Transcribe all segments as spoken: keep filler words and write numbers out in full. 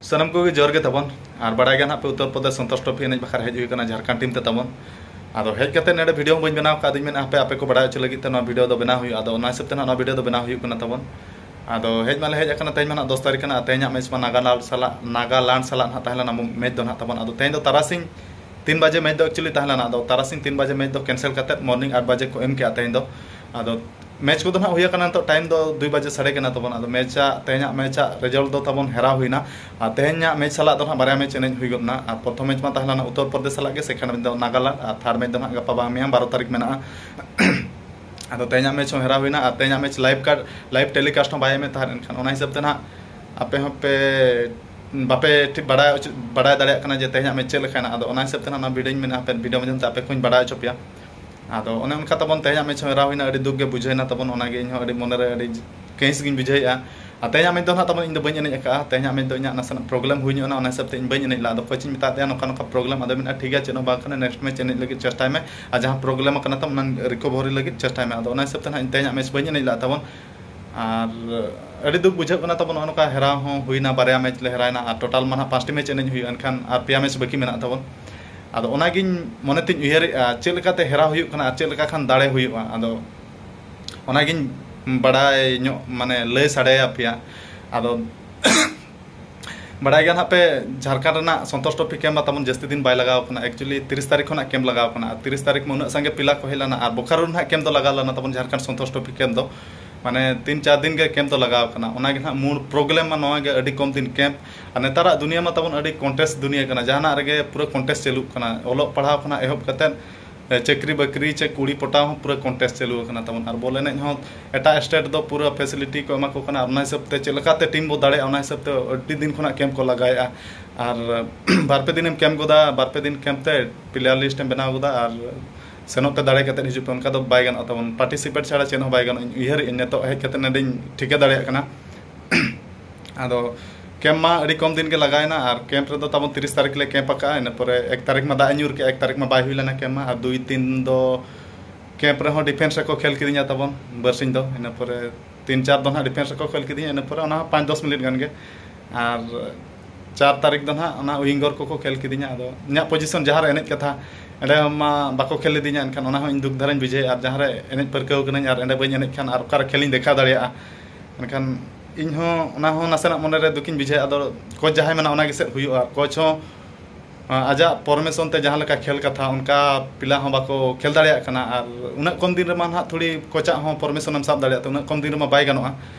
ᱥᱟᱱᱟᱢ ᱠᱚᱜᱮ ᱡᱚᱦᱟᱨ ᱜᱮ ᱛᱟᱵᱚᱱ᱾ ᱟᱨ ᱵᱟᱲᱟᱭ ᱜᱮ ᱱᱟᱦᱟᱜ ᱯᱮ ᱩᱛᱛᱚᱨ ᱯᱨᱚᱫᱮᱥ ᱥᱚᱱᱛᱳᱥ ᱴᱨᱚᱯᱷᱤ ᱮᱱᱮᱡ ᱵᱟᱠᱷᱨᱟ ᱦᱮᱡ ᱦᱩᱭ ᱠᱟᱱᱟ ᱡᱷᱟᱲᱠᱷᱚᱸᱰ ᱴᱤᱢ ᱛᱮ ᱛᱟᱵᱚᱱ᱾ ᱟᱫᱚ ᱦᱮᱡ ᱠᱟᱛᱮ ᱱᱚᱰᱮ ᱵᱷᱤᱰᱤᱭᱳ ᱦᱚᱸ ᱵᱟᱹᱧ ᱵᱮᱱᱟᱣ ᱠᱟᱜᱼᱟ, ᱟᱫᱚᱧ ᱢᱮᱱᱟ ᱦᱟᱯᱮ ᱟᱯᱮ ᱠᱚ ᱵᱟᱲᱟᱭ ᱦᱚᱪᱚ ᱞᱟᱹᱜᱤᱫ ᱛᱮ ᱱᱚᱣᱟ ᱵᱷᱤᱰᱤᱭᱳ ᱫᱚ ᱵᱮᱱᱟᱣ ᱦᱩᱭᱩᱜᱼᱟ᱾ ᱟᱫᱚ ᱚᱱᱟ ᱦᱤᱥᱟᱹᱵ ᱛᱮ ᱱᱟᱦᱟᱜ ᱱᱚᱣᱟ ᱵᱷᱤᱰᱤᱭᱳ ᱫᱚ ᱵᱮᱱᱟᱣ ᱦᱩᱭᱩᱜ ᱠᱟᱱᱟ ᱛᱟᱵᱚᱱ᱾ ᱟᱫᱚ ᱦᱮᱡ ᱢᱟᱞᱮ ᱦᱮᱡ ᱟᱠᱟᱱᱟ, ᱛᱮᱦᱮᱧ ᱢᱟ ᱱᱟᱦᱟᱜ ᱫᱚᱥ ᱛᱟᱹᱨᱤᱠᱷ ᱠᱟᱱᱟ, ᱟᱨ ᱛᱮᱦᱮᱧᱟᱜ ᱢᱮᱪ ᱢᱟ ᱱᱟᱜᱟᱞᱟᱱᱰ ᱥᱟᱞᱟᱜ, ᱱᱟᱜᱟᱞᱟᱱᱰ ᱥᱟᱞᱟᱜ ᱱᱟᱦᱟᱜ ᱛᱟᱦᱮᱸ ᱞᱮᱱᱟ ᱢᱮᱪ ᱫᱚ ᱱᱟᱦᱟᱜ ᱛᱟᱵᱚᱱ᱾ ᱟᱫᱚ ᱛᱮᱦᱮᱧ ᱫᱚ ᱛᱟᱨᱟᱥᱤᱧ ᱛᱤᱱ ᱵᱟᱡᱮ ᱢᱮᱪ ᱫᱚ ᱮᱠᱪᱩᱭᱮᱞᱤ ᱛᱟᱦᱮᱸ ᱞᱮᱱᱟ, ᱟᱫᱚ ᱛᱟᱨᱟᱥᱤᱧ ᱛᱤᱱ ᱵᱟᱡᱮ ᱢᱮᱪ ᱫᱚ ᱠᱮᱱᱥᱮᱞ ᱠᱟᱛᱮ ᱢᱚᱨᱱᱤᱝ ᱟᱴ ᱵᱟᱡᱮ ᱠᱚ ᱮᱢ ᱠᱮᱜᱼᱟ ᱛᱮᱦᱮᱧ ᱫᱚ᱾ ᱟᱫᱚ ᱢᱮᱪ ᱠᱚᱫᱚ ᱱᱟᱦᱟᱜ ᱦᱩᱭ ᱟᱠᱟᱱᱟ, ᱱᱤᱛᱚᱜ ᱴᱟᱭᱤᱢ ᱫᱚ ᱫᱩᱭ ᱵᱟᱡᱮ ᱥᱟᱰᱮ ᱠᱟᱱᱟ ᱛᱟᱵᱚᱱ᱾ ᱟᱫᱚ ᱢᱮᱪᱟᱜ, ᱛᱮᱦᱮᱧᱟᱜ ᱢᱮᱪᱟᱜ ᱨᱮᱡᱟᱞᱴ ᱫᱚ ᱛᱟᱵᱚᱱ ᱦᱮᱨᱟᱣ ᱦᱩᱭᱱᱟ᱾ ᱟᱨ ᱛᱮᱦᱮᱧᱟᱜ ᱢᱮᱪ ᱥᱟᱞᱟᱜ ᱫᱚ ᱱᱟᱦᱟᱜ ᱵᱟᱨᱭᱟ ᱢᱮᱪ ᱮᱱᱮᱡ ᱦᱩᱭ ᱜᱚᱫ ᱮᱱᱟ᱾ ᱟᱨ ᱯᱨᱚᱛᱷᱚᱢ ᱢᱮᱪ ᱢᱟ ᱛᱟᱦᱮᱸ ᱞᱮᱱᱟ ᱩᱛᱛᱚᱨ ᱯᱨᱚᱫᱮᱥ ᱥᱟᱞᱟᱜ ᱜᱮ, ᱥᱮᱠᱮᱱᱰ ᱢᱮᱪ ᱫᱚ ᱱᱟᱜᱟᱞᱟᱱᱰ, ᱟᱨ ᱛᱷᱟᱨᱰ ᱢᱮᱪ ᱫᱚ ᱱᱟᱦᱟᱜ ᱜᱟᱯᱟ ᱵᱟᱝ ᱢᱮᱭᱟᱝ ᱵᱟᱨᱚ ᱛᱟᱹᱨᱤᱠᱷ ᱢᱮᱱᱟᱜᱼᱟ᱾ ᱟᱫᱚ ᱛᱮᱦᱮᱧᱟᱜ ᱢᱮᱪ ᱦᱚᱸ ᱦᱮᱨᱟᱣ ᱦᱩᱭᱱᱟ, ᱟᱨ ᱛᱮᱦᱮᱧᱟᱜ match live card, live telecast ᱦᱚᱸ ᱵᱟᱭ ᱮᱢᱮᱫ ᱛᱟᱦᱮᱸᱫ᱾ ᱮᱱᱠᱷᱟᱱ ᱚᱱᱟ ᱦᱤᱥᱟᱹᱵ ᱛᱮ ᱱᱟᱦᱟᱜ ᱟᱯᱮ ᱦᱚᱸᱯᱮ ᱵᱟᱯᱮ ᱴᱷᱤᱠ ᱵᱟᱲᱟᱭ ᱦᱚᱪᱚ, ᱵᱟᱲᱟᱭ ᱫᱟᱲᱮᱭᱟᱜ ᱠᱟᱱᱟ ᱡᱮ ᱛᱮᱦᱮᱧᱟᱜ ᱢᱮᱪ ᱪᱮᱫ ᱞᱮᱠᱟᱭᱮᱱᱟ᱾ ᱟᱫᱚ ᱚᱱᱟ ᱦᱤᱥᱟᱹᱵ ᱛᱮ ᱱᱟᱦᱟᱜ ᱱᱚᱣᱟ ᱵᱷᱤᱰᱤᱭᱳᱧ ᱢᱮᱱᱟ ᱦᱟᱯᱮ ᱵᱷᱤᱰᱤᱭᱳ ᱢᱟᱫᱽᱫᱷᱚᱢ ᱛᱮ ᱟᱯᱮ ᱠᱚᱧ ᱵᱟᱲᱟᱭ ᱦᱚᱪᱚ ᱯᱮᱭᱟ᱾ ᱟᱫᱚ ᱚᱱᱮ ᱚᱱᱠᱟ ᱛᱟᱵᱚᱱ ᱛᱮᱦᱮᱧᱟᱜ ᱢᱮᱪ ᱦᱚᱸ ᱦᱮᱨᱟᱣ ᱦᱩᱭᱱᱟ, ᱟᱹᱰᱤ ᱫᱩᱠ ᱜᱮ ᱵᱩᱡᱷᱟᱹᱣᱮᱱᱟ ᱛᱟᱵᱚᱱ, ᱚᱱᱟᱜᱮ ᱤᱧᱦᱚᱸ ᱟᱹᱰᱤ ᱢᱚᱱᱮᱨᱮ ᱟᱹᱰᱤ ᱠᱟᱹᱦᱤᱥ ᱜᱤᱧ ᱵᱩᱡᱷᱟᱹᱣᱮᱫᱼᱟ᱾ ᱟᱨ ᱛᱮᱦᱮᱧᱟᱜ ᱢᱮᱪ ᱫᱚ ᱱᱟᱦᱟᱜ ᱛᱟᱵᱚᱱ ᱤᱧ ᱫᱚ ᱵᱟᱹᱧ ᱮᱱᱮᱡ ᱟᱠᱟᱫᱼᱟ, ᱛᱮᱦᱮᱧᱟᱜ ᱢᱮᱪ ᱫᱚ ᱤᱧᱟᱹᱜ ᱱᱟᱥᱮᱱᱟᱜ ᱯᱨᱚᱵᱞᱮᱢ ᱦᱩᱭ ᱧᱚᱜ ᱮᱱᱟ, ᱚᱱᱟ ᱦᱤᱥᱟᱹᱵ ᱛᱮ ᱤᱧ ᱵᱟᱹᱧ ᱮᱱᱮᱡ ᱞᱮᱫᱼᱟ᱾ ᱟᱫᱚ ᱠᱳᱪ ᱤᱧ ᱢᱮᱛᱟᱫ ᱫᱮᱭᱟ ᱱᱚᱝᱠᱟ ᱱᱚᱝᱠᱟ ᱯᱨᱚᱵᱞᱮᱢ, ᱟᱫᱚ ᱢᱮᱱᱟ ᱴᱷᱤᱠ ᱜᱮᱭᱟ ᱪᱮᱫ ᱦᱚᱸ ᱵᱟᱝ ᱠᱟᱱᱟ, ᱱᱮᱠᱥᱴ ᱢᱮᱪ ᱮᱱᱮᱡ ᱞᱟᱹᱜᱤᱫ ᱪᱮᱥᱴᱟᱭ ᱢᱮ, ᱟᱨ ᱡᱟᱦᱟᱸ ᱯᱨᱚᱵᱞᱮᱢ ᱟᱠᱟᱱᱟ ᱛᱟᱢ ᱚᱱᱟ ᱨᱤᱠᱳᱵᱷᱟᱨᱤ ᱞᱟᱹᱜᱤᱫ ᱪᱮᱥᱴᱟᱭ ᱢᱮ᱾ ᱟᱫᱚ ᱚᱱᱟ ᱦᱤᱥᱟᱹᱵ ᱛᱮ ᱱᱟᱦᱟᱜ ᱤᱧ ᱛᱮᱦᱮᱧᱟᱜ ᱢᱮᱪ ᱵᱟᱹᱧ ᱮᱱᱮᱡ ᱞᱮᱫᱼᱟ ᱛᱟᱵᱚᱱ᱾ ᱟᱨ ᱟᱹᱰᱤ ᱫᱩᱠ ᱵᱩᱡᱷᱟᱹᱜ ᱠᱟᱱᱟ ᱛᱟᱵᱚᱱ, ᱱᱚᱜᱼᱚ ᱱᱚᱝᱠᱟ ᱦᱮᱨᱟᱣ ᱦᱚᱸ ᱦᱩᱭᱱᱟ, ᱵᱟᱨᱭᱟ ᱢᱮᱪ ᱞᱮ ᱦᱮᱨᱟᱭᱱᱟ, ᱟᱨ ᱴᱳᱴᱟᱞ ᱢᱟ ᱱᱟᱦᱟᱜ ᱯᱟᱸᱪᱴᱤ ᱢᱮᱪ ᱮᱱᱮᱡ ᱦᱩᱭᱩᱜᱼᱟ, ᱮᱱᱠᱷᱟᱱ ᱟᱨ ᱯᱮᱭᱟ ᱢᱮᱪ ᱵᱟᱹᱠᱤ ᱢᱮᱱᱟᱜ ᱛᱟᱵᱚᱱ᱾ ᱟᱫᱚ ᱚᱱᱟᱜᱤᱧ ᱢᱚᱱᱮ ᱛᱤᱧ ᱩᱭᱦᱟᱹᱨᱮᱫᱼᱟ ᱪᱮᱫ ᱞᱮᱠᱟᱛᱮ ᱦᱮᱨᱟᱣ ᱦᱩᱭᱩᱜ ᱠᱟᱱᱟ ᱟᱨ ᱪᱮᱫ ᱞᱮᱠᱟ ᱠᱷᱟᱱ ᱫᱟᱲᱮ ᱦᱩᱭᱩᱜᱼᱟ᱾ ᱟᱫᱚ ᱚᱱᱟᱜᱤᱧ ᱵᱟᱲᱟᱭ ᱧᱚᱜ, ᱢᱟᱱᱮ ᱞᱟᱹᱭ ᱥᱟᱰᱮ ᱟᱯᱮᱭᱟ᱾ ᱟᱫᱚ ᱵᱟᱲᱟᱭ ᱜᱮᱭᱟ ᱱᱟᱦᱟᱜ ᱯᱮ, ᱡᱷᱟᱲᱠᱷᱚᱸᱰ ᱨᱮᱱᱟᱜ ᱥᱚᱱᱛᱳᱥ ᱴᱨᱚᱯᱷᱤ ᱠᱮᱢᱯ ᱢᱟ ᱛᱟᱵᱚᱱ ᱡᱟᱹᱥᱛᱤ ᱫᱤᱱ ᱵᱟᱭ ᱞᱟᱜᱟᱣ ᱠᱟᱱᱟ᱾ ᱮᱠᱪᱩᱭᱮᱞᱤ ᱛᱤᱨᱤᱥ ᱛᱟᱹᱨᱤᱠᱷ ᱠᱷᱚᱱᱟᱜ ᱠᱮᱢᱯ ᱞᱟᱜᱟᱣ ᱠᱟᱱᱟ, ᱟᱨ ᱛᱤᱨᱤᱥ ᱛᱟᱹᱨᱤᱠᱷ ᱢᱟ ᱩᱱᱟᱹᱜ ᱥᱟᱸᱜᱮ ᱯᱮᱲᱟ ᱠᱚ ᱦᱮᱡ ᱞᱮᱱᱟ, ᱟᱨ ᱵᱳᱠᱟᱨᱳ ᱨᱮ ᱱᱟᱦᱟᱜ ᱠᱮᱢᱯ ᱫᱚ ᱞᱟᱜᱟᱣ ᱞᱮᱱᱟ ᱛᱟᱵᱚᱱ ᱡᱷᱟᱲᱠᱷᱚᱸᱰ ᱥᱚᱱᱛᱳᱥ ᱴᱨᱚᱯᱷᱤ ᱠᱮᱢᱯ ᱫᱚ᱾ ᱢᱟᱱᱮ ᱛᱤᱱ ᱪᱟᱨ ᱫᱤᱱ ᱜᱮ ᱠᱮᱢᱯ ᱫᱚ ᱞᱟᱜᱟᱣ ᱠᱟᱱᱟ᱾ ᱚᱱᱟ ᱜᱮ ᱱᱟᱦᱟᱜ ᱢᱩᱲ ᱯᱨᱚᱵᱞᱮᱢ ᱢᱟ ᱱᱚᱣᱟ ᱜᱮ, ᱟᱹᱰᱤ ᱠᱚᱢ ᱫᱤᱱ ᱠᱮᱢᱯ᱾ ᱟᱨ ᱱᱮᱛᱟᱨᱟᱜ ᱫᱩᱱᱤᱭᱟᱹ ᱢᱟ ᱛᱟᱵᱚᱱ ᱟᱹᱰᱤ ᱠᱚᱱᱴᱮᱥᱴ ᱫᱩᱱᱤᱭᱟᱹ ᱠᱟᱱᱟ, ᱡᱟᱦᱟᱱᱟᱜ ᱨᱮᱜᱮ ᱯᱩᱨᱟᱹ ᱠᱚᱱᱴᱮᱥᱴ ᱪᱟᱹᱞᱩᱜ ᱠᱟᱱᱟ, ᱚᱞᱚᱜ ᱯᱟᱲᱦᱟᱣ ᱠᱷᱚᱱᱟᱜ ᱮᱦᱚᱵ ᱠᱟᱛᱮᱫ ᱮ, ᱪᱟᱹᱠᱨᱤ ᱵᱟᱹᱠᱨᱤ ᱪᱮ ᱠᱩᱲᱤ ᱯᱚᱴᱟᱣ ᱦᱚᱸ ᱯᱩᱨᱟᱹ ᱠᱚᱱᱴᱮᱥᱴ ᱪᱟᱹᱞᱩ ᱟᱠᱟᱱᱟ ᱛᱟᱵᱚᱱ᱾ ᱟᱨ ᱵᱚᱞ ᱮᱱᱮᱡ ᱦᱚᱸ ᱮᱴᱟᱜ ᱥᱴᱮᱴ ᱫᱚ ᱯᱩᱨᱟᱹ ᱯᱷᱮᱥᱤᱞᱤᱴᱤ ᱠᱚ ᱮᱢᱟ ᱠᱚ ᱠᱟᱱᱟ, ᱟᱨ ᱚᱱᱟ ᱦᱤᱥᱟᱹᱵ ᱛᱮ ᱪᱮᱫ ᱞᱮᱠᱟᱛᱮ ᱴᱤᱢ ᱵᱚ ᱫᱟᱲᱮᱭᱟᱜᱼᱟ, ᱚᱱᱟ ᱦᱤᱥᱟᱹᱵ ᱛᱮ ᱟᱹᱰᱤ ᱫᱤᱱ ᱠᱷᱚᱱᱟᱜ ᱠᱮᱢᱯ ᱠᱚ ᱞᱟᱜᱟᱣᱮᱫᱼᱟ᱾ ᱟᱨ ᱵᱟᱨ ᱯᱮ ᱫᱤᱱᱮᱢ ᱠᱮᱢᱯ ᱜᱚᱫᱟ, ᱵᱟᱨ ᱯᱮ ᱫᱤᱱ ᱠᱮᱢᱯ ᱛᱮ ᱯᱞᱮᱭᱟᱨ ᱞᱤᱥᱴ ᱮᱢ ᱵᱮᱱᱟᱣ ᱜᱚᱫᱟ, ᱟᱨ ᱥᱮᱱᱚᱜ ᱯᱮ ᱫᱟᱲᱮ ᱠᱟᱛᱮᱫ ᱦᱤᱡᱩᱜ ᱯᱮ, ᱚᱱᱠᱟ ᱫᱚ ᱵᱟᱭ ᱜᱟᱱᱚᱜᱼᱟ ᱛᱟᱵᱚᱱ᱾ ᱯᱟᱨᱴᱤᱥᱤᱯᱮᱴ ᱪᱷᱟᱲᱟ ᱪᱮᱫ ᱦᱚᱸ ᱵᱟᱭ ᱜᱟᱱᱚᱜᱼᱟ, ᱤᱧ ᱩᱭᱦᱟᱹᱨᱮᱫᱼᱟᱹᱧ, ᱱᱤᱛᱚᱜ ᱦᱮᱡ ᱠᱟᱛᱮᱫ ᱱᱚᱰᱮᱧ ᱴᱷᱤᱠᱟᱹ ᱫᱟᱲᱮᱭᱟᱜ ᱠᱟᱱᱟ᱾ ᱟᱫᱚ ᱠᱮᱢᱯ ᱢᱟ ᱟᱹᱰᱤ ᱠᱚᱢ ᱫᱤᱱ ᱜᱮ ᱞᱟᱜᱟᱣᱮᱱᱟ, ᱟᱨ ᱠᱮᱢᱯ ᱨᱮᱫᱚ ᱛᱟᱵᱚᱱ ᱛᱤᱨᱤᱥ ᱛᱟᱹᱨᱤᱠᱷ ᱞᱮ ᱠᱮᱢᱯ ᱟᱠᱟᱫᱼᱟ᱾ ᱤᱱᱟᱹ ᱯᱚᱨᱮ ᱮᱠ ᱛᱟᱹᱨᱤᱠᱷ ᱢᱟ ᱫᱟᱜ ᱮ ᱧᱩᱨ ᱠᱮᱫᱼᱟ, ᱮᱠ ᱛᱟᱹᱨᱤᱠᱷ ᱢᱟ ᱵᱟᱭ ᱦᱩᱭ ᱞᱮᱱᱟ ᱠᱮᱢᱯ ᱢᱟ᱾ ᱟᱨ ᱫᱩᱭ ᱛᱤᱱ ᱫᱚ ᱠᱮᱢᱯ ᱨᱮᱦᱚᱸ ᱰᱤᱯᱷᱮᱱᱥ ᱨᱮᱠᱚ ᱠᱷᱮᱞ ᱠᱤᱫᱤᱧᱟ ᱛᱟᱵᱚᱱ ᱵᱟᱨᱥᱤᱧ ᱫᱚ᱾ ᱤᱱᱟᱹ ᱯᱚᱨᱮ ᱛᱤᱱ ᱪᱟᱨ ᱫᱚ ᱱᱟᱦᱟᱜ ᱰᱤᱯᱷᱮᱱᱥ ᱨᱮᱠᱚ ᱠᱷᱮᱞ ᱠᱤᱫᱤᱧᱟ, ᱤᱱᱟᱹ ᱯᱚᱨᱮ ᱚᱱᱟ ᱦᱚᱸ ᱯᱟᱸᱪ ᱫᱚᱥ ᱢᱤᱱᱤᱴ ᱜᱟᱱ ᱜᱮ᱾ ᱟᱨ ᱪᱟᱨ ᱛᱟᱹᱨᱤᱠᱷ ᱫᱚ ᱱᱟᱦᱟᱜ ᱚᱱᱟ ᱩᱭᱤᱝᱜᱚᱨ ᱠᱚᱠᱚ ᱠᱷᱮᱞ ᱠᱤᱫᱤᱧᱟ᱾ ᱟᱫᱚ ᱤᱧᱟᱹᱜ ᱯᱚᱡᱤᱥᱚᱱ ᱡᱟᱦᱟᱸ ᱨᱮ ᱮᱱᱮᱡ ᱠᱟᱛᱷᱟ, ᱚᱸᱰᱮ ᱢᱟ ᱵᱟᱠᱚ ᱠᱷᱮᱞ ᱞᱤᱫᱤᱧᱟ, ᱮᱱᱠᱷᱟᱱ ᱚᱱᱟ ᱦᱚᱸ ᱤᱧ ᱫᱩᱠ ᱫᱷᱟᱨᱟᱧ ᱵᱩᱡᱷᱟᱹᱣᱮᱫᱼᱟ᱾ ᱟᱨ ᱡᱟᱦᱟᱸ ᱨᱮ ᱮᱱᱮᱡ ᱯᱟᱹᱨᱠᱟᱹᱣ ᱠᱟᱹᱱᱟᱹᱧ ᱟᱨ ᱚᱸᱰᱮ ᱵᱟᱹᱧ ᱮᱱᱮᱡ ᱠᱷᱟᱱ ᱟᱨ ᱚᱠᱟᱨᱮ ᱠᱷᱮᱞᱤᱧ ᱫᱮᱠᱷᱟᱣ ᱫᱟᱲᱮᱭᱟᱜᱼᱟ? ᱮᱱᱠᱷᱟᱱ ᱤᱧ ᱦᱚᱸ ᱚᱱᱟ ᱦᱚᱸ ᱱᱟᱥᱮᱱᱟᱜ ᱢᱚᱱᱮᱨᱮ ᱫᱩᱠᱤᱧ ᱵᱩᱡᱷᱟᱹᱣᱮᱫᱼᱟ᱾ ᱟᱫᱚ ᱠᱳᱪ ᱡᱟᱦᱟᱸᱭ ᱢᱮᱱᱟ ᱚᱱᱟ ᱜᱮ ᱥᱮᱫ ᱦᱩᱭᱩᱜᱼᱟ᱾ ᱠᱳᱪ ᱦᱚᱸ ᱟᱡᱟᱜ ᱯᱚᱨᱢᱤᱥᱚᱱ ᱛᱮ ᱡᱟᱦᱟᱸ ᱞᱮᱠᱟ ᱠᱷᱮᱞ ᱠᱟᱛᱷᱟ, ᱚᱱᱠᱟ ᱯᱤᱞᱟ ᱦᱚᱸ ᱵᱟᱠᱚ ᱠᱷᱮᱞ ᱫᱟᱲᱮᱭᱟᱜ ᱠᱟᱱᱟ᱾ ᱟᱨ ᱩᱱᱟᱹᱜ ᱠᱚᱢ ᱫᱤᱱ ᱨᱮᱢᱟ ᱱᱟᱦᱟᱜ ᱛᱷᱚᱲᱤ ᱠᱳᱪᱟᱜ ᱦᱚᱸ ᱯᱚᱨᱢᱤᱥᱚᱱᱮᱢ ᱥᱟᱵ ᱫᱟᱲᱮᱭᱟᱜᱼᱟ, ᱛᱚ ᱩᱱᱟᱹᱜ ᱠᱚᱢ ᱫᱤᱱ ᱨᱮᱢᱟ ᱵᱟᱭ ᱜᱟᱱᱚᱜᱼᱟ᱾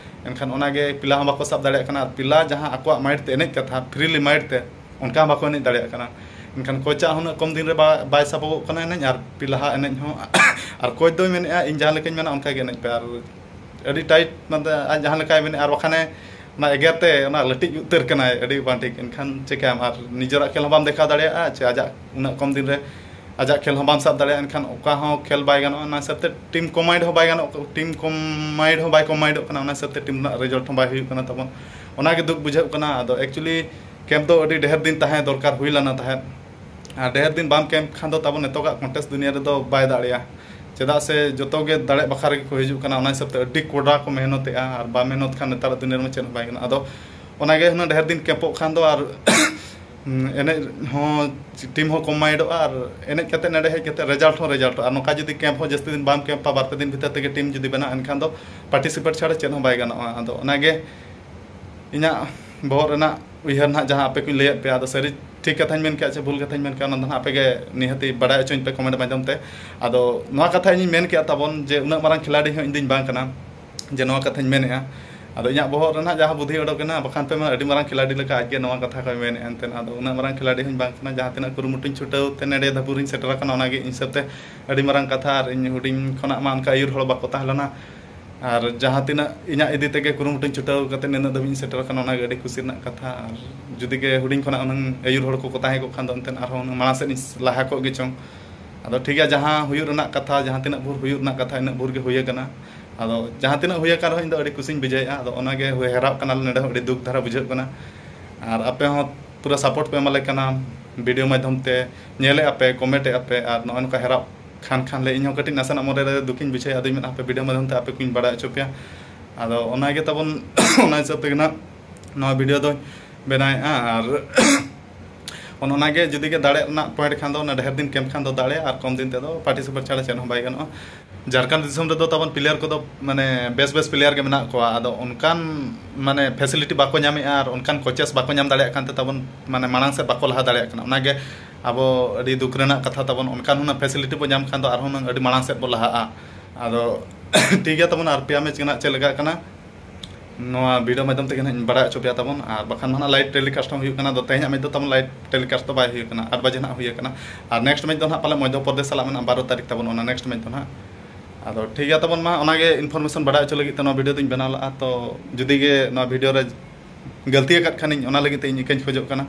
ᱮᱱᱠᱷᱟᱱ ᱚᱱᱟᱜᱮ ᱯᱤᱞᱟ ᱦᱚᱸ ᱵᱟᱠᱚ ᱥᱟᱵ ᱫᱟᱲᱮᱭᱟᱜ ᱠᱟᱱᱟ᱾ ᱟᱨ ᱯᱤᱞᱟ ᱡᱟᱦᱟᱸ ᱟᱠᱚᱣᱟᱜ ᱢᱟᱭᱤᱱᱰ ᱛᱮ ᱮᱱᱮᱡ ᱠᱟᱛᱷᱟ, ᱯᱷᱨᱤᱞᱤ ᱢᱟᱭᱤᱱᱰ ᱛᱮ, ᱚᱱᱠᱟ ᱦᱚᱸ ᱵᱟᱠᱚ ᱮᱱᱮᱡ ᱫᱟᱲᱮᱭᱟᱜ ᱠᱟᱱᱟ᱾ ᱮᱱᱠᱷᱟᱱ ᱠᱳᱪᱟᱜ ᱦᱚᱸ ᱩᱱᱟᱹᱜ ᱠᱚᱢ ᱫᱤᱱ ᱨᱮ ᱵᱟ-, ᱵᱟᱭ ᱥᱟᱵᱚᱜᱚᱜ ᱠᱟᱱᱟ ᱮᱱᱮᱡ, ᱟᱨ ᱯᱤᱞᱟᱦᱟᱜ ᱮᱱᱮᱡ ᱦᱚᱸ ᱟᱨ ᱠᱳᱪ ᱫᱚᱭ ᱢᱮᱱᱮᱫᱼᱟ, ᱤᱧ ᱡᱟᱦᱟᱸ ᱞᱮᱠᱟᱧ ᱢᱮᱱᱟ ᱚᱱᱠᱟ ᱜᱮ ᱮᱱᱮᱡ ᱯᱮ᱾ ᱟᱨ ᱟᱹᱰᱤ ᱴᱟᱭᱤᱴ, ᱢᱟᱱᱮ ᱟᱡ ᱡᱟᱦᱟᱸ ᱞᱮᱠᱟᱭ ᱢᱮᱱᱮᱫᱼᱟ, ᱟᱨ ᱵᱟᱠᱷᱟᱱᱮ ᱚᱱᱟ ᱮᱜᱮᱨ ᱛᱮ ᱚᱱᱟ ᱞᱟᱹᱴᱤᱡ ᱩᱛᱟᱹᱨ ᱠᱟᱱᱟᱭ, ᱟᱹᱰᱤ ᱵᱟᱝ ᱴᱷᱤᱠ᱾ ᱮᱱᱠᱷᱟᱱ ᱪᱤᱠᱟᱹᱭᱟᱢ, ᱟᱨ ᱱᱤᱡᱮᱨᱟᱜ ᱠᱷᱮᱞ ᱦᱚᱸ ᱵᱟᱢ ᱫᱮᱠᱷᱟᱣ ᱫᱟᱲᱮᱭᱟᱜᱼᱟ, ᱪᱮ ᱟᱡᱟᱜ ᱩᱱᱟᱹᱜ ᱠᱚᱢ ᱫᱤᱱ ᱨᱮ ᱟᱡᱟᱜ ᱠᱷᱮᱞ ᱦᱚᱸ ᱵᱟᱢ ᱥᱟᱵ ᱫᱟᱲᱮᱭᱟᱜᱼᱟ, ᱮᱱᱠᱷᱟᱱ ᱚᱠᱟ ᱦᱚᱸ ᱠᱷᱮᱞ ᱵᱟᱭ ᱜᱟᱱᱚᱜᱼᱟ᱾ ᱚᱱᱟ ᱦᱤᱥᱟᱹᱵ ᱛᱮ ᱴᱤᱢ ᱠᱚᱢᱵᱟᱭᱤᱱᱰ ᱦᱚᱸ ᱵᱟᱭ ᱜᱟᱱᱚᱜ, ᱴᱤᱢ ᱠᱚᱢᱵᱟᱭᱤᱱᱰ ᱦᱚᱸ ᱵᱟᱭ ᱠᱚᱢᱵᱟᱭᱤᱱᱰᱚᱜ ᱠᱟᱱᱟ, ᱚᱱᱟ ᱦᱤᱥᱟᱹᱵ ᱛᱮ ᱴᱤᱢ ᱨᱮᱱᱟᱜ ᱨᱮᱡᱟᱞᱴ ᱦᱚᱸ ᱵᱟᱭ ᱦᱩᱭᱩᱜ ᱠᱟᱱᱟ ᱛᱟᱵᱚᱱ᱾ ᱚᱱᱟᱜᱮ ᱫᱩᱠ ᱵᱩᱡᱷᱟᱹᱜ ᱠᱟᱱᱟ᱾ ᱟᱫᱚ ᱮᱠᱪᱩᱭᱮᱞᱤ ᱠᱮᱢᱯ ᱫᱚ ᱟᱹᱰᱤ ᱰᱷᱮᱨ ᱫᱤᱱ ᱛᱟᱦᱮᱸ ᱫᱚᱨᱠᱟᱨ ᱦᱩᱭ ᱞᱮᱱᱟ ᱛᱟᱦᱮᱸᱫ, ᱟᱨ ᱰᱷᱮᱨ ᱫᱤᱱ ᱵᱟᱢ ᱠᱮᱢᱯ ᱠᱷᱟᱱ ᱫᱚ ᱛᱟᱵᱚᱱ ᱱᱤᱛᱚᱜᱟᱜ ᱠᱚᱱᱴᱮᱥᱴ ᱫᱩᱱᱤᱭᱟᱹ ᱨᱮᱫᱚ ᱵᱟᱭ ᱫᱟᱲᱮᱭᱟᱜᱼᱟ᱾ ᱪᱮᱫᱟᱜ ᱥᱮ ᱡᱚᱛᱚ ᱜᱮ ᱫᱟᱲᱮ ᱵᱟᱠᱷᱨᱟ ᱜᱮᱠᱚ ᱦᱤᱡᱩᱜ ᱠᱟᱱᱟ, ᱚᱱᱟ ᱦᱤᱥᱟᱹᱵ ᱛᱮ ᱟᱹᱰᱤ ᱠᱚᱰᱟ ᱠᱚ ᱢᱮᱦᱱᱚᱛᱮᱜᱼᱟ, ᱟᱨ ᱵᱟᱢ ᱢᱮᱦᱱᱚᱛ ᱠᱷᱟᱱ ᱱᱮᱛᱟᱨᱟᱜ ᱫᱩᱱᱤᱭᱟᱹ ᱨᱮᱢᱟ ᱪᱮᱫ ᱦᱚᱸ ᱵᱟᱭ ᱜᱟᱱᱚᱜᱼᱟ᱾ ᱟᱫᱚ ᱚᱱᱟᱜᱮ ᱦᱩᱱᱟᱹᱝ ᱰᱷᱮᱨ ᱫᱤᱱ ᱠᱮᱢᱯᱚᱜ ᱠᱷᱟᱱ ᱫᱚ ᱟᱨ ᱮᱱᱮᱡ ᱦᱚᱸ, ᱴᱤᱢ ᱦᱚᱸ ᱠᱚᱢ ᱢᱟᱭᱤᱰᱚᱜᱼᱟ, ᱟᱨ ᱮᱱᱮᱡ ᱠᱟᱛᱮ ᱱᱚᱰᱮ ᱦᱮᱡ ᱠᱟᱛᱮ ᱨᱮᱡᱟᱞᱴ ᱦᱚᱸ ᱨᱮᱡᱟᱞᱴᱚᱜᱼᱟ᱾ ᱟᱨ ᱱᱚᱝᱠᱟ ᱡᱩᱫᱤ ᱠᱮᱢᱯ ᱦᱚᱸ ᱡᱟᱹᱥᱛᱤ ᱫᱤᱱ ᱵᱟᱢ ᱠᱮᱢᱯᱟ, ᱵᱟᱨ ᱯᱮ ᱫᱤᱱ ᱵᱷᱤᱛᱟᱹᱨ ᱛᱮᱜᱮ ᱴᱤᱢ ᱡᱩᱫᱤ ᱵᱮᱱᱟᱜᱼᱟ, ᱮᱱᱠᱷᱟᱱ ᱫᱚ ᱯᱟᱨᱴᱤᱥᱤᱯᱮᱴ ᱪᱷᱟᱲᱟ ᱪᱮᱫ ᱦᱚᱸ ᱵᱟᱭ ᱜᱟᱱᱚᱜᱼᱟ᱾ ᱟᱫᱚ ᱚᱱᱟᱜᱮ ᱤᱧᱟᱹᱜ ᱵᱚᱦᱚᱜ ᱨᱮᱱᱟᱜ ᱩᱭᱦᱟᱹᱨ ᱱᱟᱦᱟᱜ ᱡᱟᱦᱟᱸ ᱟᱯᱮ ᱠᱚᱧ ᱞᱟᱹᱭᱟᱫ ᱯᱮᱭᱟ, ᱟᱫᱚ ᱥᱟᱹᱨᱤ ᱴᱷᱤᱠ ᱠᱟᱛᱷᱟᱧ ᱢᱮᱱ ᱠᱮᱜᱼᱟ ᱪᱮ ᱵᱷᱩᱞ ᱠᱟᱛᱷᱟᱧ ᱢᱮᱱ ᱠᱮᱜᱼᱟ, ᱚᱱᱟ ᱫᱚ ᱱᱟᱦᱟᱜ ᱟᱯᱮ ᱜᱮ ᱱᱤᱦᱟᱹᱛᱤ ᱵᱟᱰᱟᱭ ᱦᱚᱪᱚᱧ ᱯᱮ ᱠᱚᱢᱮᱱᱴ ᱢᱟᱫᱽᱫᱷᱚᱢ ᱛᱮ᱾ ᱟᱫᱚ ᱱᱚᱣᱟ ᱠᱟᱛᱷᱟ ᱤᱧᱤᱧ ᱢᱮᱱ ᱠᱮᱜᱼᱟ ᱛᱟᱵᱚᱱ ᱡᱮ ᱩᱱᱟᱹᱜ ᱢᱟᱨᱟᱝ ᱠᱷᱤᱞᱟᱲᱤ ᱦᱚᱸ ᱤᱧ ᱫᱩᱧ ᱵᱟᱝ ᱠᱟᱱᱟ ᱡᱮ ᱱᱚᱣᱟ ᱠᱟᱛᱷᱟᱧ ᱢᱮᱱᱮᱜᱼᱟ᱾ ᱟᱫᱚ ᱤᱧᱟᱹᱜ ᱵᱚᱦᱚᱜ ᱨᱮ ᱱᱟᱦᱟᱜ ᱡᱟᱦᱟᱸ ᱵᱩᱫᱷᱤ ᱚᱰᱚᱠ ᱮᱱᱟ, ᱵᱟᱠᱷᱟᱱ ᱯᱮ ᱢᱮᱱᱟ ᱟᱹᱰᱤ ᱢᱟᱨᱟᱝ ᱠᱷᱤᱞᱟᱲᱤ ᱞᱮᱠᱟ ᱟᱡ ᱜᱮ ᱱᱚᱣᱟ ᱠᱟᱛᱷᱟ ᱠᱚᱭ ᱢᱮᱱᱮᱜᱼᱟ ᱮᱱᱛᱮᱫ᱾ ᱟᱫᱚ ᱩᱱᱟᱹᱜ ᱢᱟᱨᱟᱝ ᱠᱷᱤᱞᱟᱲᱤ ᱦᱚᱸᱧ ᱵᱟᱝ ᱠᱟᱱᱟ, ᱡᱟᱦᱟᱸ ᱛᱤᱱᱟᱹᱜ ᱠᱩᱨᱩᱢᱩᱴᱩᱧ ᱪᱷᱩᱴᱟᱹᱣ ᱛᱮ ᱱᱮᱰᱮ ᱫᱷᱟᱹᱵᱤᱡ ᱤᱧ ᱥᱮᱴᱮᱨ ᱟᱠᱟᱱᱟ, ᱚᱱᱟᱜᱮ ᱤᱧ ᱦᱤᱥᱟᱹᱵ ᱛᱮ ᱟᱹᱰᱤ ᱢᱟᱨᱟᱝ ᱠᱟᱛᱷᱟ᱾ ᱟᱨ ᱤᱧ ᱦᱩᱰᱤᱧ ᱠᱷᱚᱱᱟᱜ ᱢᱟ ᱚᱱᱠᱟ ᱟᱹᱭᱩᱨ ᱦᱚᱲ ᱵᱟᱠᱚ ᱛᱟᱦᱮᱸ ᱞᱮᱱᱟ, ᱟᱨ ᱡᱟᱦᱟᱸ ᱛᱤᱱᱟᱹᱜ ᱤᱧᱟᱹᱜ ᱤᱫᱤ ᱛᱮᱜᱮ ᱠᱩᱨᱩᱢᱩᱴᱩᱧ ᱪᱷᱩᱴᱟᱹᱣ ᱠᱟᱛᱮ ᱱᱤᱱᱟᱹᱜ ᱫᱷᱟᱹᱵᱤᱡ ᱤᱧ ᱥᱮᱴᱮᱨ ᱟᱠᱟᱱᱟ, ᱚᱱᱟᱜᱮ ᱟᱹᱰᱤ ᱠᱩᱥᱤ ᱨᱮᱱᱟᱜ ᱠᱟᱛᱷᱟ᱾ ᱟᱨ ᱡᱩᱫᱤ ᱜᱮ ᱦᱩᱰᱤᱧ ᱠᱷᱚᱱᱟᱜ ᱦᱩᱱᱟᱹᱝ ᱟᱹᱭᱩᱨ ᱦᱚᱲ ᱠᱚᱠᱚ ᱛᱟᱦᱮᱸ ᱠᱚᱜ ᱠᱷᱟᱱ ᱫᱚ ᱮᱱᱛᱮᱫ ᱟᱨᱦᱚᱸ ᱦᱩᱱᱟᱹᱝ ᱢᱟᱲᱟᱝ ᱥᱮᱫ ᱤᱧ ᱞᱟᱦᱟ ᱠᱚᱜ ᱜᱮ ᱪᱚᱝ᱾ ᱟᱫᱚ ᱴᱷᱤᱠ ᱜᱮᱭᱟ, ᱡᱟᱦᱟᱸ ᱦᱩᱭᱩᱜ ᱨᱮᱱᱟᱜ ᱠᱟᱛᱷᱟ, ᱡᱟᱦᱟᱸ ᱛᱤᱱᱟᱹᱜ ᱵᱷᱳᱨ ᱦᱩᱭᱩᱜ ᱨᱮᱱᱟᱜ ᱠᱟᱛᱷᱟ, ᱤᱱᱟᱹᱜ ᱵᱷᱳᱨ ᱜᱮ ᱦᱩᱭ ᱟᱠᱟᱱᱟ᱾ ᱟᱫᱚ ᱡᱟᱦᱟᱸ ᱛᱤᱱᱟᱹᱜ ᱦᱩᱭ ᱟᱠᱟᱱ ᱨᱮᱦᱚᱸ ᱤᱧ ᱫᱚ ᱟᱹᱰᱤ ᱠᱩᱥᱤᱧ ᱵᱩᱡᱷᱟᱹᱣᱮᱫᱼᱟ᱾ ᱟᱫᱚ ᱚᱱᱟᱜᱮ ᱦᱩᱭ ᱦᱮᱨᱟᱣ ᱠᱟᱱᱟᱞᱮ ᱱᱚᱰᱮ ᱦᱚᱸ, ᱟᱹᱰᱤ ᱫᱩᱠ ᱫᱷᱟᱨᱟ ᱵᱩᱡᱷᱟᱹᱜ ᱠᱟᱱᱟ᱾ ᱟᱨ ᱟᱯᱮ ᱦᱚᱸ ᱯᱩᱨᱟᱹ ᱥᱟᱯᱳᱨᱴ ᱯᱮ ᱮᱢᱟᱞᱮ ᱠᱟᱱᱟ, ᱵᱷᱤᱰᱤᱭᱳ ᱢᱟᱫᱽᱫᱷᱚᱢ ᱛᱮ ᱧᱮᱞᱮᱫ ᱟᱯᱮ, ᱠᱚᱢᱮᱱᱴ ᱮᱫ ᱟᱯᱮ, ᱟᱨ ᱱᱚᱜᱼᱚᱭ ᱱᱚᱝᱠᱟ ᱦᱮᱨᱟᱣ ᱠᱷᱟᱱ ᱠᱷᱟᱱ ᱞᱮ ᱤᱧ ᱦᱚᱸ ᱠᱟᱹᱴᱤᱡ ᱱᱟᱥᱮᱱᱟᱜ ᱢᱚᱱᱮ ᱨᱮ ᱫᱩᱠᱤᱧ ᱵᱩᱡᱷᱟᱹᱣᱮᱫᱼᱟ᱾ ᱟᱫᱚᱧ ᱢᱮᱱᱟ ᱦᱟᱯᱮ ᱵᱷᱤᱰᱤᱭᱳ ᱢᱟᱫᱽᱫᱷᱚᱢ ᱛᱮ ᱟᱯᱮ ᱠᱚᱧ ᱵᱟᱲᱟᱭ ᱦᱚᱪᱚ ᱯᱮᱭᱟ᱾ ᱟᱫᱚ ᱚᱱᱟᱜᱮ ᱛᱟᱵᱚᱱ ᱚᱱᱟ ᱦᱤᱥᱟᱹᱵ ᱛᱮᱜᱮ ᱱᱟᱜ ᱱᱚᱣᱟ ᱵᱷᱤᱰᱤᱭᱳ ᱫᱚ ᱵᱮᱱᱟᱣᱮᱫᱼᱟ᱾ ᱟᱨ ᱚᱱ ᱚᱱᱟᱜᱮ ᱡᱩᱫᱤ ᱜᱮ ᱫᱟᱲᱮ ᱨᱮᱱᱟᱜ ᱯᱚᱭᱮᱱᱴ ᱠᱷᱟᱱ ᱫᱚ, ᱚᱱᱟ ᱰᱷᱮᱨ ᱫᱤᱱ ᱠᱮᱢᱯ ᱠᱷᱟᱱ ᱫᱚ ᱫᱟᱲᱮ, ᱟᱨ ᱠᱚᱢ ᱫᱤᱱ ᱛᱮᱫᱚ ᱯᱟᱨᱴᱤᱥᱤᱯᱮᱴ ᱪᱷᱟᱲᱟ ᱪᱮᱫ ᱦᱚᱸ ᱵᱟᱭ ᱜᱟᱱᱚᱜᱼᱟ᱾ ᱡᱷᱟᱲᱠᱷᱚᱸᱰ ᱫᱤᱥᱚᱢ ᱨᱮᱫᱚ ᱛᱟᱵᱚᱱ ᱯᱞᱮᱭᱟᱨ ᱠᱚᱫᱚ ᱢᱟᱱᱮ ᱵᱮᱥ ᱵᱮᱥ ᱯᱞᱮᱭᱟᱨ ᱜᱮ ᱢᱮᱱᱟᱜ ᱠᱚᱣᱟ, ᱟᱫᱚ ᱚᱱᱠᱟᱱ ᱢᱟᱱᱮ ᱯᱷᱮᱥᱤᱞᱤᱴᱤ ᱵᱟᱠᱚ ᱧᱟᱢᱮᱫᱼᱟ ᱟᱨ ᱚᱱᱠᱟᱱ ᱠᱳᱪᱮᱥ ᱵᱟᱠᱚ ᱧᱟᱢ ᱫᱟᱲᱮᱭᱟᱜ ᱠᱟᱱᱛᱮ ᱛᱟᱵᱚᱱ ᱢᱟᱱᱮ ᱢᱟᱲᱟᱝ ᱥᱮᱫ ᱵᱟᱠᱚ ᱞᱟᱦᱟ ᱫᱟᱲᱮᱭᱟᱜ ᱠᱟᱱᱟ᱾ ᱚᱱᱟᱜᱮ ᱟᱵᱚ ᱟᱹᱰᱤ ᱫᱩᱠ ᱨᱮᱱᱟᱜ ᱠᱟᱛᱷᱟ ᱛᱟᱵᱚᱱ᱾ ᱚᱱᱠᱟᱱ ᱦᱩᱱᱟᱹᱝ ᱯᱷᱮᱥᱤᱞᱤᱴᱤ ᱵᱚ ᱧᱟᱢ ᱠᱷᱟᱱ ᱫᱚ ᱟᱨᱦᱚᱸ ᱦᱩᱱᱟᱹᱝ ᱟᱹᱰᱤ ᱢᱟᱲᱟᱝ ᱥᱮᱫ ᱵᱚ ᱞᱟᱦᱟᱜᱼᱟ᱾ ᱟᱫᱚ ᱴᱷᱤᱠ ᱜᱮᱭᱟ ᱛᱟᱵᱚᱱ, ᱟᱨ ᱯᱮᱭᱟ ᱢᱮᱪ ᱜᱮ ᱱᱟᱜ ᱪᱮᱫ ᱞᱮᱠᱟᱜ ᱠᱟᱱᱟ, ᱱᱚᱣᱟ ᱵᱷᱤᱰᱤᱭᱳ ᱢᱟᱫᱽᱫᱷᱚᱢ ᱛᱮᱜᱮ ᱱᱟᱜ ᱤᱧ ᱵᱟᱲᱟᱭ ᱦᱚᱪᱚ ᱯᱮᱭᱟ ᱛᱟᱵᱚᱱ, ᱟᱨ ᱵᱟᱠᱷᱟᱱ ᱢᱟ ᱱᱟᱜ ᱞᱟᱭᱤᱵᱷ ᱴᱮᱞᱤᱠᱟᱥᱴ ᱦᱚᱸ ᱦᱩᱭᱩᱜ ᱠᱟᱱᱟ᱾ ᱟᱫᱚ ᱛᱮᱦᱮᱧᱟᱜ ᱢᱮᱪ ᱫᱚ ᱛᱟᱵᱚᱱ ᱞᱟᱭᱤᱵᱷ ᱴᱮᱞᱤᱠᱟᱥᱴ ᱫᱚ ᱵᱟᱭ ᱦᱩᱭ ᱠᱟᱱᱟ, ᱟᱴ ᱵᱟᱡᱮ ᱱᱟᱜ ᱦᱩᱭ ᱠᱟᱱᱟ᱾ ᱟᱨ ᱱᱮᱠᱥᱴ ᱢᱮᱪ ᱫᱚ ᱱᱟᱜ ᱯᱟᱞᱮ ᱢᱚᱫᱽᱫᱷᱚ ᱯᱨᱚᱫᱮᱥ ᱥᱟᱞᱟᱜ ᱢᱮᱱᱟᱜᱼᱟ, ᱵᱟᱨᱚ ᱛᱟᱹᱨᱤᱠᱷ ᱛᱟᱵᱚᱱ ᱚᱱᱟ ᱱᱮᱠᱥᱴ ᱢᱮᱪ ᱫᱚ ᱱᱟᱜ᱾ ᱟᱫᱚ ᱴᱷᱤᱠ ᱜᱮᱭᱟ ᱛᱟᱵᱚᱱ, ᱢᱟ ᱚᱱᱟᱜᱮ ᱤᱱᱯᱷᱚᱨᱢᱮᱥᱚᱱ ᱵᱟᱲᱟᱭ ᱦᱚᱪᱚ ᱞᱟᱹᱜᱤᱫ ᱛᱮ ᱱᱚᱣᱟ ᱵᱷᱤᱰᱤᱭᱳ ᱫᱚᱧ ᱵᱮᱱᱟᱣ ᱞᱟᱜᱼᱟ᱾ ᱛᱚ ᱡᱩᱫᱤ ᱜᱮ ᱱᱚᱣᱟ ᱵᱷᱤᱰᱤᱭᱳ ᱨᱮ ᱜᱟᱹᱞᱛᱤ ᱟᱠᱟᱫ ᱠᱷᱟᱱᱤᱧ, ᱚᱱᱟ ᱞᱟᱹᱜᱤᱫ ᱛᱮ ᱤᱧ ᱤᱠᱟᱹᱧ ᱠᱷᱚᱡᱚᱜ ᱠᱟᱱᱟ᱾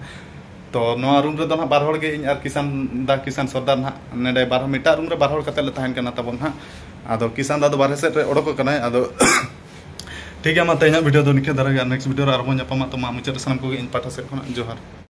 ᱛᱚ ᱱᱚᱣᱟ ᱨᱩᱢ ᱨᱮᱫᱚ ᱱᱟᱜ ᱵᱟᱨ ᱦᱚᱲ ᱜᱮ, ᱤᱧ ᱟᱨ ᱠᱤᱥᱟᱱ ᱫᱟ, ᱠᱤᱥᱟᱱ ᱥᱚᱨᱫᱟᱨ ᱱᱟᱜ ᱱᱚᱰᱮ ᱵᱟᱨ, ᱢᱤᱫᱴᱟᱜ ᱨᱩᱢ ᱨᱮ ᱵᱟᱨ ᱦᱚᱲ ᱠᱟᱛᱮ ᱞᱮ ᱛᱟᱦᱮᱱ ᱠᱟᱱᱟ ᱛᱟᱵᱚᱱ ᱦᱟᱸᱜ᱾ ᱟᱫᱚ ᱠᱤᱥᱟᱱ ᱫᱟ ᱫᱚ ᱵᱟᱨᱦᱮ ᱥᱮᱫ ᱨᱮ ᱚᱰᱚᱠ ᱟᱠᱟᱱᱟᱭ᱾ ᱟᱫᱚ ᱴᱷᱤᱠ ᱜᱮᱭᱟ, ᱢᱟ ᱛᱮᱦᱮᱧᱟᱜ ᱵᱷᱤᱰᱤᱭᱳ ᱫᱚ ᱱᱤᱝᱠᱟᱹ ᱫᱷᱟᱨᱟ ᱜᱮ, ᱟᱨ ᱱᱮᱠᱥᱴ ᱵᱷᱤᱰᱤᱭᱳ ᱨᱮ ᱟᱨᱦᱚᱸ ᱵᱚᱱ ᱧᱟᱯᱟᱢᱟ᱾ ᱛᱚ ᱢᱟ ᱢᱩᱪᱟᱹᱫ ᱨᱮ ᱥᱟᱱᱟᱢ ᱠᱚᱜᱮ ᱤᱧ ᱯᱟᱦᱴᱟ ᱥᱮᱫ ᱠᱷᱚᱱᱟᱜ ᱡᱚᱦᱟᱨ᱾